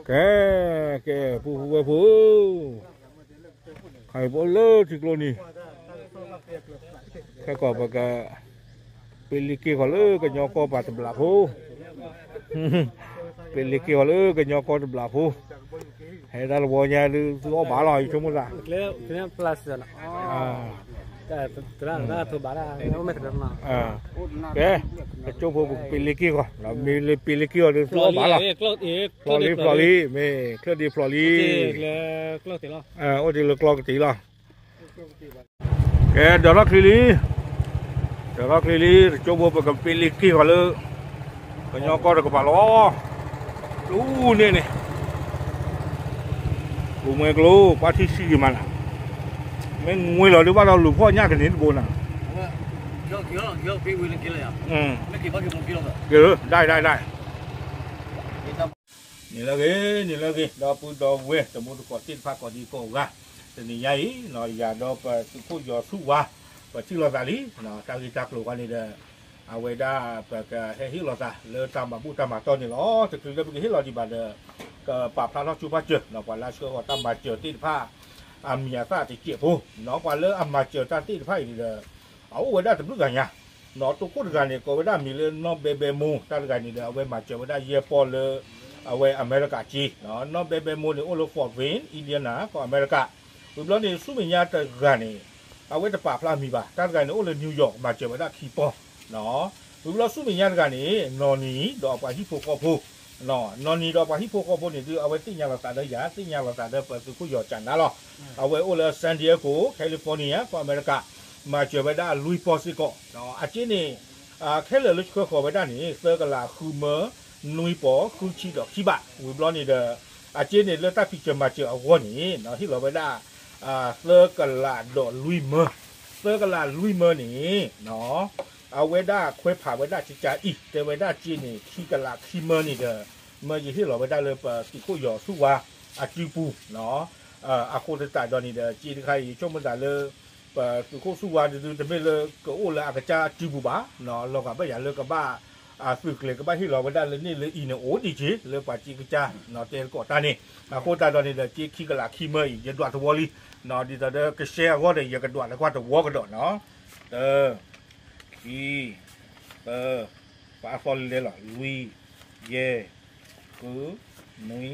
ကဲ, ကဲ, ပုၢ်ဖိဝဲၢ်ဖိဧၢ, ခါအံၤပအိၣ်လၢထံကျိနံၤ, ခဲကီးပက ပ့လ့က့ၢ်ဃီၤလၢကညီကီၢ်ပၤတဘျးဖိ, ပ့လ့က့ၢ်ဃီၤလၢကညီကီၢ်တဘျးဖိ, ဟဲတၢ်တဝီညါဒုး သုအီၣ်ဘၣ်လီၤ ယဆိကမိၣ်သး, ကဲ, ကၠိဖိပကပ့လ့က့ၢ်ဃီၤ, မ့ၢ်လၢပ့လ့က့ၢ်ဃီၤဒီး သုအီၣ်ဘၣ်လီၤ, ဖျီလံဖျီလံ, မ့ၢ်ချၢၣ်ဒ့ဖျီလံ, အိၣ်တ့ၢ်လၢကျီၢ်ကတ့ၢ်လီၤ. ကဲ, ဒီးထီၣ်ချံလံ, ဒီးထီၣ်ချံလံ, ကၠိဖိပကပ့လ့က့ၢ်ဃီၤလၢ ကညီကီၢ်တကပၤလီၤ, ဒ်န့ၣ်န့ၣ်, ပူၤမွဲကျိ ပှၤထံၣ်ဆံးဒံးမးနၤ, မ့ၢ်ငွ့လီၤဒုးဘၣ်ဒီးလူၤဖီၣ်ညၣ်ကန့ၢ်တဘိနၤ, က့ၤ, ဒၣ်ဒၣ်ဒၣ် န့ၣ်လၢအဂ့ၤ, န့ၣ်လၢအဂ့ၤ, ဒီပုၢ်ဒီဝဲၢ်တံၤသကိးသ့ၣ်တဖၣ်ကိးဒံကိးဂၤ, တနံၤညါအံၤ ယၤဒီးပသုးခိၣ်ယီၤဆူၣ်ဝါ, ပထံၣ်လိာ်သးလံ, တၢ်ဂ့ၢ်တၢ်ကျိၤဃီန့ၣ်ဒီး, အဝဲဒၣ်ပကဟဲဟ့ၣ်လိာ်သးလၢတၢ်မၤဘူၣ်တၢ်မၤတီၢ်န့ၣ်လီၤ. တချုးလၢပကဟ့ၣ်လီၤဒံးဘၣ်ဒီး, ကပာ်ဖျါထီၣ်ကၠိဖးစၢၤ ပှၤလၢအဆှၢဃီၤတၢ်မၤစၢၤသ့ၣ်တဖၣ် အမံၤအသၣ်တစဲးဖိ, ပှၤလၢအမၤစၢၤတၢ်သ့ၣ်တဖၣ်အံၤန့ၣ်ဒီး, အအိၣ်ဝဲဒၣ်တဘျုးဂၤညါ, နီၢ်တိခိၣ်တဂၤန့ၣ် ကိးဝဲဒၣ်မံၤလၢနီၢ်ဘဲဘဲမိၢ်, တၢ်တဂၤန့ၣ်ဒီး အဝဲမၤစၢၤဝဲဒၣ်ယဲၢ်ပီၢ်လၢ အဝဲအမဲရကၤက့, နီၢ်ဘဲဘဲမိၢ်န့ၣ် အိၣ်လၢ Fort Wayne Indiana ကီၢ်အမဲရကၤ, ဝံၤဘျီန့ၣ် ဆူမဲာ်ညါတဂၤန့ၣ်, အဝဲတပာ်ဖျါမံၤဘၣ်, တၢ်တဂၤန့ၣ် အိၣ်လၢ New York မၤစၢၤဝဲဒၣ်ခံပီၢ် ဝံၤဘျီဆူမဲာ်ညါတဂၤန့ၣ် နီၢ်နံၤဒီးအပှၤဟံၣ်ဖိဃီဖိ, နီၢ်နံၤဒီးပှၤဟံၣ်ဖိဃီဖိန့ၣ်ဒုး အဝဲသ့ၣ်ညါလိာ်သးဒီးယၤ, သ့ၣ်ညါလိာ်သးဒီးပသုးခိၣ်ယီၤကၠးနါလီၤ. အဝဲအိၣ်လၢ San Diego California ကီၢ်အမဲရကၤ, မၤစၢၤဝဲဒၣ်လွံၢ်ပီၢ်စ့ၢ်ကီး, အစ့န့ၣ်, ခဲလၢာ်လၢဆှၢဃီၤဝဲဒၣ်န့ၣ် သၢကလးဃုမၢ, နွံပီၢ်, ဃုဆံဒီးခံဘး, ဝံၤဘျီန့ၣ်ဒီး, အစ့န့ၣ်လၢတၢ်ဖံးစၢၤမၤစၢၤအဂီၢ်န့ၣ် ဟ့ၣ်လီၤဝဲဒၣ် သၢကလးဒီးလွံၢ်မၢ, သၢကလးလွံၢ်မၢန့ၣ်, အဝဲဒၣ်ခွဲးဖးဝဲဒၣ်ကကါအံၤ တဲဝဲဒၣ်စ့န့ၣ် ခံကလးခံမၢန့ၣ်ဒီး, မၢယဟ့ၣ်လီၤဝဲဒၣ်လၢပသုးခိၣ်ယီၤဆူၣ်ဝါအစုပူၤ, အဃိသတးဒီးန့ၣ်ဒီး စ့တခါအံၤ ယဆိကမိၣ်သးလၢ ပသုးခိၣ်ဆူၣ်ဝါဒုး တမ့ၢ်လၢကအိၣ်လၢအကစၢ်အစုပူၤဘၣ်, လီၤဂာ်ဘၣ်ယၤလၢကဘၣ် သုးကျဲၤကဘၣ်ဟ့ၣ်လီၤဝဲဒၣ်လၢန့ၣ်လၢအံၤန့ၣ် အိၣ်ဒံးက့ၤ လၢပှၤစ့ကစၢ် တဲသကိးတၢ်န့ၣ်, အဃိသတးဒီးန့ၣ်ဒီး စ့ခံကလးခံမၢအံၤ ယဒွးတဝီလံ, ဒ်သိးဒီးကရှဲအဂီၢ်ဒီး ယကဒွးလၢကွၢ်တဝီကဒီးနီၤ, တၢ, ခံ, သၢ, ပအသီလံလဲလီၤ, လွံၢ်, ယဲၢ်, ဃု, နွံ,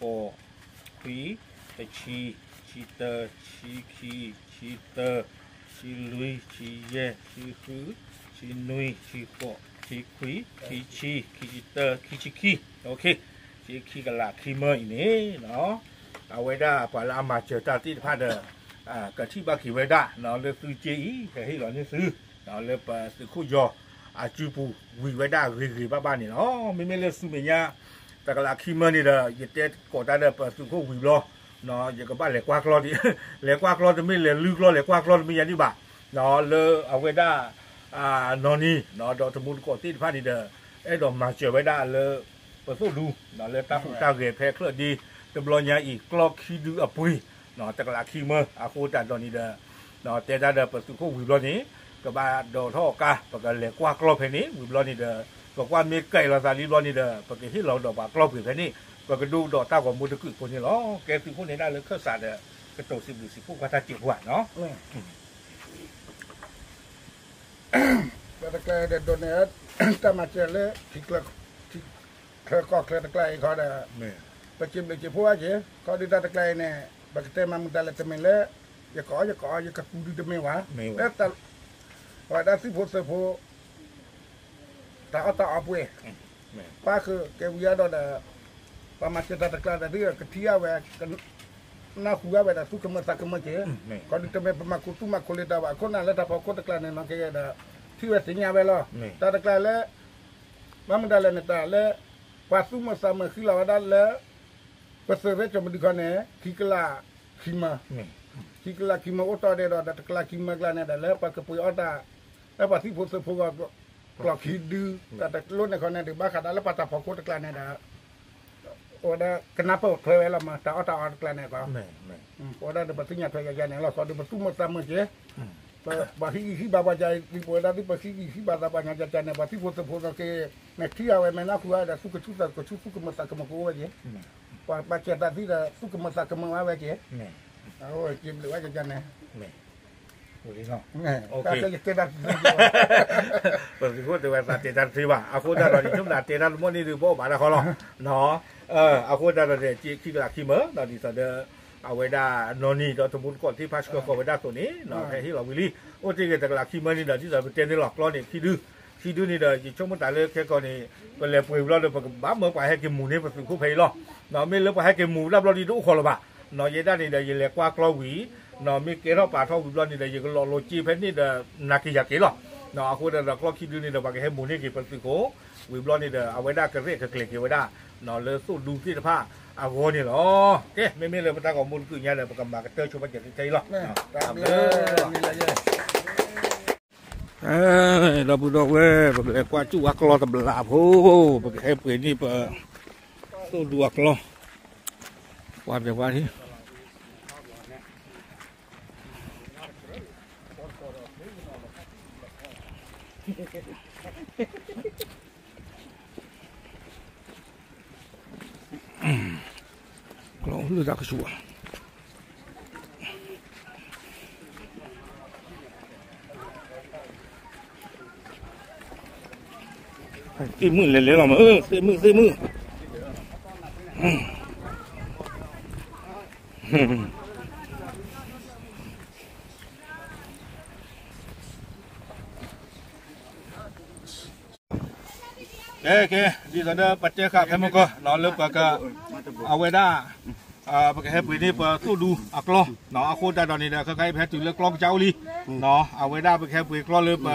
ဃိး, ခွံ, တဆံ, ဆံတၢ, ဆံခံ, ဆံသၢ, ဆံလွံၢ်, ဆံယဲၢ်, ဆံဃု, ဆံနွံ, ဆံဃိး, ဆံခွံ, ခံဆံ, ခံဆံတၢ, ခံဆံခံ, စ့ခံကလးခံမၢအံၤန့ၣ် အဝဲဒၣ်ပှၤလၢအမၤစၢၤတၢ်သ့ၣ်တဖၣ်ဒီး ကထံၣ်ဘၣ်က့ၤဝဲဒၣ် လၢသုစ့အံၤ ကဟ့ၣ်လီၤန့ၢ်သု လၢပသုးခိၣ်ယီၤအစုပူၤ ဝံၤဝဲဒၣ်ဂ့ၤဂ့ၤဘၣ်ဘၣ်န့ၣ်လီၤ. မ့မ့ၢ်လၢဆူမဲာ်ညါ တကလးခံမၢန့ၣ်ဒီး ယတဲသကိးတၢ်ဒီးပသုးခိၣ်ဝံၤဘျီ ယကဘၣ်လဲၤကွၢ်ကျီ, လဲၤကွၢ်ကျီတမ့ၢ်လဲၤလုၢ်ကျီ လဲၤကွၢ်ကျီတမ့ၢ်ယၤဒံးဘၣ်, လၢအဝဲဒၣ် နီၢ်နံၤ ဒီးတံၤသကိးသ့ၣ်တဖၣ်န့ၣ်ဒီး အဲၣ်ဒိးမၤစၢၤဝဲဒၣ်လၢ ပသိၣ်ဒူ လၢတၢ်ဟူးတၢ်ဂဲၤဖဲချၢၣ်ဒ့ တဘျီညါအံၤ ကျီခံဒုအပှ့ၤ တကလးခံမၢ အဃိသတးဒီးန့ၣ်ဒီး တဲတၢ်ဒီးပသုးခိၣ်ဝံၤဘျီန့ၣ် ကဘၣ်ဒိးထီၣ်အကါ ပကလဲၤကွၢ်ကျီဖဲန့ၣ် ဝံၤဘျီန့ၣ်ဒီး ပကွၢ်မ့ၢ်ကဲလီၤသးလံဘျီန့ၣ်ဒီး ပကဟ့ၣ်လီၤဒီးပှၤကျီပှ့ၤဖဲန့ၣ် ပကဒိကဒီးတၢ်ဂီၤမူတကုာ်ဖိန့ၣ်လီၤ. ကဲသုးခိၣ်န့ၣ်ဒၣ်လၢခၢၣ်စးဒီး ကတိၤစံးဘျုးစံးဖှိၣ်ကွၢ်တၢ်စဲးဖိဧါနီၤ. တၢ်တကျါဒီးဒိးန့ၢ် တၢ်မၤစၢၤလၢ ထံချၢကီၢ်ချၢတကျါအံၤခီဒီး ပစံးဘျုးစံးဖှိၣ်ဘၣ်က့ၤ ခီဒုးတၢ်တကျါအံၤန့ၣ် ပကတဲမၤမုာ်တၢ်လဲၣ်တမ့ၢ်လၢ ယကအီၣ်ယကအီၣ်ယကပူၤဒုးတမ့ၢ်ဝဲ လၢ ပဝဲဒၣ်သုးဖိသုးဖိ တၢ်အီၣ်တၢ်အီပှဲၤ ပၣ်ဃုာ်ကဲဝံၤအါဒီးဒီး ပှၤမၤစၢၤတၢ်တကျါဒီး သုကထံၣ်အဝဲ ကနၢ်ဟူအဝဲဒီး သူၣ်ကမၢသးကမၢက့ၤ ခီဒုးတမ့ၢ်ပမၤခူသူၣ်မၤခူလံတၢ်ဘၣ် အခိၣ်နၢ်လၢတၢ်ဖီခိၣ်တကျါန့ၣ်နီၢ်က့ဒီး ထံၣ်ဝဲသ့ၣ်ညါဝဲလီၤ. တၢ်တကျါလၢ ဘၣ်မနုၤလဲၣ်န့ၣ် တၢ်လၢ ပှၤသူၣ်မၢသးမၢဃံလၤဝဲဒၣ်လၢ ပသုးရ့ၣ်ကၠီမဒုခီန့ၣ် ခံကလးခံမၢ ခံကလးခံမၢအိၣ်တီၢ်ဒဲးဒီး တကလးခံမၢကျါန့ၣ်ဒီး လၢပှၤကပှ့ၤအီၣ်တၢ် လၢပှၤသံၣ်ဖိသုးဖိဂီၢ် ကျီၢ်ခံဒု တၢ်တလိၣ်န့ၣ်ခီန့ၣ်ဒီး ဘၣ်ဃးဒၣ်လၢပှၤတၢ်ဖီခိၣ်တကျါန့ၣ်ဒီး အဝဲဒၣ်ကနၢ်ပၢၢ်ထွဲဝဲလီၤမး တၢ်အီၣ်တၢ်အီတကျါန့ၣ်ကီး အဝဲဒၣ်ဒီးပသ့ၣ်ညါထွဲယၤယၤန့ၣ်လီၤ ခီဒုးပသူၣ်မၢသးမၢက့ၤ ပှၤဟံးဂံၢ်ဟံးဘါပှၤကါ ဒ်ပဝဲဒၣ်ဒ်ပဟံးဂံၢ်ဟံးဘါသးပှၤညါကါန့ၣ် ပှၤသံၣ်ဖိသုးဖိသီက့ၤ နထံၣ်အဝဲမဲာ်နၢ်ဟူအဝဲဒီး သူၣ်ကဆူၣ်သးကဆူၣ် သူၣ်ကမၢသးကမၢကအိၣ်ဝဲက့ၤ ပှၤပာ်စၢၤသးသံဒီး သူၣ်ကမၢသးကမၢဝဲက့ၤ, အဝဲက့ၤဘျုးဝဲကန့ၣ်, ပသုးခိၣ်တဲဝဲသးတဲတၢ်တသ့ဘၣ်, အဃိသတးဒီး ယဆိကမိၣ်သးတဲတၢ်တမီၣ်န့ၣ်ဒုး ဘၣ်အိၣ်ဘၣ်တၢ်ဃီလီၤ. အဃိသတးဒီး ခံကလးခံမၢ ဒီးဒ်သိးဒီး အဝဲဒၣ်နီၢ်နံၤဒီးတမူတကိးသ့ၣ်တဖၣ်ဆှၢဃီၤဝဲဒၣ်အသိးန့ၣ် ဟဲဟ့ၣ်လီၤဝံၤလံ. အိၣ်တ့ၢ်ဂ့ၤတကလးခံမၢန့ၣ်ဒီး ဒ်သိးပတဲန့ၣ်လီၤ ကျီန့ၣ်ခံဒု, ခံဒုန့ၣ်ဒီး ယဆိကမိၣ်သးလၢခဲကီၢ်န့ၣ် ပလဲၤပှ့ၤဘျီဒီး ပကဘၣ်မၢပှၤဟဲက့ၤမူးန့ၢ်ပသုးခိၣ်ဖဲအံၤလီၤ. မ့ၢ်လၢပှၤဟဲက့ၤမူးဒၣ်ဘျီဒီး တအိၣ်ဃီလၢၤဘၣ်. ယဲဒၣ်န့ၣ်ဒီး ယလဲၤကွၢ်ကျီဝံၤ, မ့ၢ်ကဲထီၣ်ပာ်ထီၣ်ဝံၤဘျီန့ၣ်ဒီး ယကလီၤလိၤက့ဖဲန့ၣ်ဒီး နၤက့ၤယၤက့ၤလီၤ. အဃိသတးဒီး ကျီခံဒုန့ၣ်ဒီး ပှၤကဟဲမူးန့ၢ်က့ၤပသုးခိၣ်, ဝံၤဘျီန့ၣ်ဒီး အဝဲဒၣ်ကရဲၣ်ကကျဲၤက့ၤဝဲဒၣ် လၢသိၣ်ဒူသ့ၣ်တဖၣ်အဂီၢ်န့ၣ်လီၤ. ကဲ မ့မ့ၢ်လၢပတၢ်ဂီၤမူတကုးညါဒီး ပကမၤကတၢၢ်ဆိပာ်စၢၤထဲအံၤလီၤ. တၢ်ဘျုး ဒီပုၢ်ဒီဝဲၢ် ပကလဲၤကွၢ်စူၣ်အကျီတဘျီဖိ, ပကဟဲပှ့ၤန့ၢ်ပ သိၣ်ဒူအကျီ, ပှၤတဲပှၤ ကျီလၢတၢ်ကဆူၣ်ဘၣ်. သ့ၣ်မုၣ်လဲၤလဲၤလီၤမး, သ့ၣ်မုၣ် သ့ၣ်မုၣ်. ကဲ ကဲ ဒ်သိးဒီးပတဲဃာ်ဖဲမုၢ်ကီၢ် လၢပက အဝဲဒၣ် ပကဟဲပှ့ၤန့ၢ်ပသိၣ်ဒူအကျီ, အဃိသတးဒီးန့ၣ်ဒီး ခဲခါအံၤ ပဟဲတုၤလၢကျီကစၢ်အိၣ်လံ, အဝဲဒၣ်ပကဟဲပှ့ၤကျီလၢပ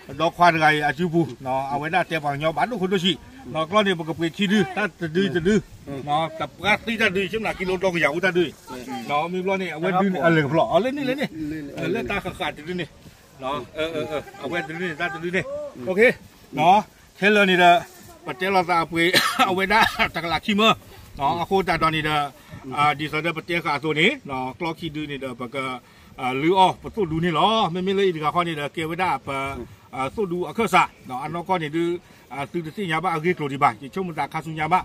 ဒီခွါတဂၤအံၤအစုပူၤ, အဝဲဒၣ်တဲပှၤကညီဘၣ်ဒိၣ်ခိၣ်ဒိၣ်ဆံး, ကျီန့ၣ် ပကပှ့ၤခံဒု တၢ်တဒုတဒု, တပှၢ်သံတၢ်ဒု ယဆိကမိၣ်ကံလိဒီကယၤအိၣ်တၢ်ဒု, မ့ၢ်ဘျီန့ၣ် အဝဲဒုန့ၣ် အလဲၤကဖျီၣ် အလဲၤန့ၣ် လဲၤန့ၣ်, လၢတၢ်ဃၣ်ဃၣ်တဒုန့ၣ် အဝဲတဒုန့ၣ် တၢ်တဒုန့ၣ်, ခဲလၢာ်န့ၣ်ဒီး ပတဲလိာ်သးအပှ့ၤ အဝဲဒၣ်တကလးခံမၢ, အဃိသတးဒီးန့ၣ်ဒီး ဒ်သိးဒီးပတဲဃာ်အသိးန့ၣ် ကျီခံဒုန့ၣ်ဒီး ပက လုၢ်အီၣ်ပသိၣ်ဒူန့ၣ်လီၤ. မ့မ့ၢ်လၢအံၤတဂၤဃီန့ၣ်ဒီး ကဲဝဲဒၣ်ပ သိၣ်ဒူအခၢၣ်စး, အနီၢ်ကီၢ်န့ၣ်ဒုး သုတသ့ၣ်ညါဘၣ်အဂ့ၢ်ကျိၤဒံးဘၣ်, ယဆိကမိၣ်သးခါဆူညါဘၣ်,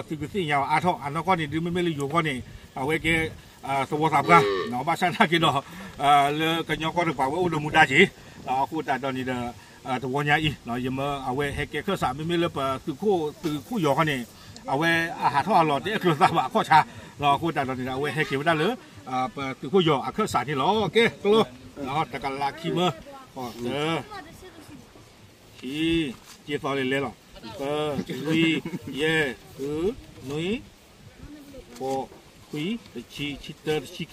သုကသ့ၣ်ညါအါထီၣ်, အနီၢ်ကီၢ်န့ၣ်ဒုး မ့မ့ၢ်လၢယိၤကီၢ်န့ၣ် အဝဲကဲ သဝီသးပှၢ်, ဘၣ်ဆၣ်နာ်က့ဒီး လၢကညီကီၢ်တကပၤဝဲအိၣ်ဒီးမူဒါက့ၤ, အဃိသတးဒီးန့ၣ်ဒီး တဝီညါအံၤ ယမၢအဝဲဟဲကဲခၢၣ်စး မ့မ့ၢ်လၢပသုးခိၣ် သုးခိၣ်ယီၤခီန့ၣ် အဝဲအဟးထီၣ်အလီၢ်တအဲၣ်ကျၢၤသးဘၣ်အခီၣ်ဆါ, အဃိသတးဒီးန့ၣ်ဒီး အဝဲဟဲက့ၤဝဲဒၣ်လၢ ပသုးခိၣ်ယီၤအခၢၣ်စးန့ၣ်လီၤ. ကဲ ကျီ တကလးခံမၢ, သၢ ခံ, က့ၤသီလံလဲလီၤ, သၢ, လွံၢ်, ယဲၢ်, ဃု, နွံ, ဃိး, ခွံ, တဆံ, ဆံတၢ, တဆံခ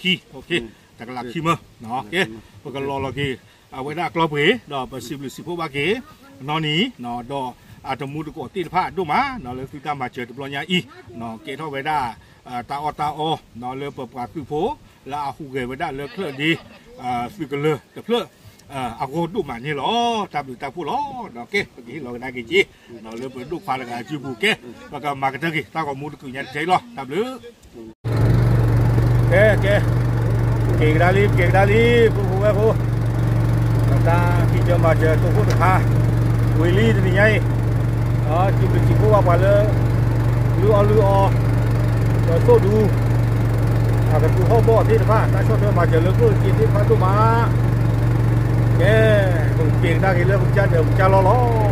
ံ, တကလးခံမၢ, ကဲ ပကလီၤလီၤက့ၤ အဝဲဒၣ်အကျီပှ့ၤ ဒီးပစံးဘျုးစံးဖှိၣ်ဘၣ်က့ၤ နီၢ်နံၤ ဒီးအတမူတကိးသ့ၣ်တဖၣ်ဒိၣ်မး လၢသုတၢ်မၤစၢၤတဘျီညါအံၤ ကဲထီၣ်ဝဲဒၣ် တၢ်အီၣ်တၢ်အီ လၢပပှၤသုးဖိ လၢအဟူးဂဲၤဝဲဒၣ်လၢချၢၣ်ဒ့ သုးကလၢၤတဖျၢၣ် အဂီၢ်ဒိၣ်မးန့ၣ်လီၤ. တၢ်ဘျုးတၢ်ဖှိၣ်လီၤ. ဒီးကဲ ပကဟ့ၣ်လီၤကဒါက့ၤက့ၤ လၢပဒိၣ်ခွါတဂၤအစုပူၤ ကဲ ပကမၤကတၢၢ်က့ၤတၢ်ဂီၤမူတကုးညါတထဲအံၤလီၤ. တၢ်ဘျုး ကဲ ကဲ က့ၤကဒါလံ က့ၤကဒါလံ ပုၢ်ဖိဝဲၢ်ဖိ, တၢ်ဖံးစၢၤမၤစၢၤတိခိၣ်တခါ ဝံၤလံတနံၤညါအံၤ, စံးဘျုးစံးဖှိၣ်ဘၣ်ပှၤလၢ လုၢ်အီၣ်လုၢ်အီ ဒီးသိၣ်ဒူ အကသူဟီၣ်ဘီၣ်သ့ၣ်တဖၣ် တၢ်ဆီၣ်ထွဲမၤစၢၤလၢကျိၣ်စ့သ့ၣ်တဖၣ်ဒိၣ်မး, ကဲ ပကက့ၤကဒါက့ၤလၢပကစၢ်ဒၢးပကစၢ်လီၢ်လီၤ.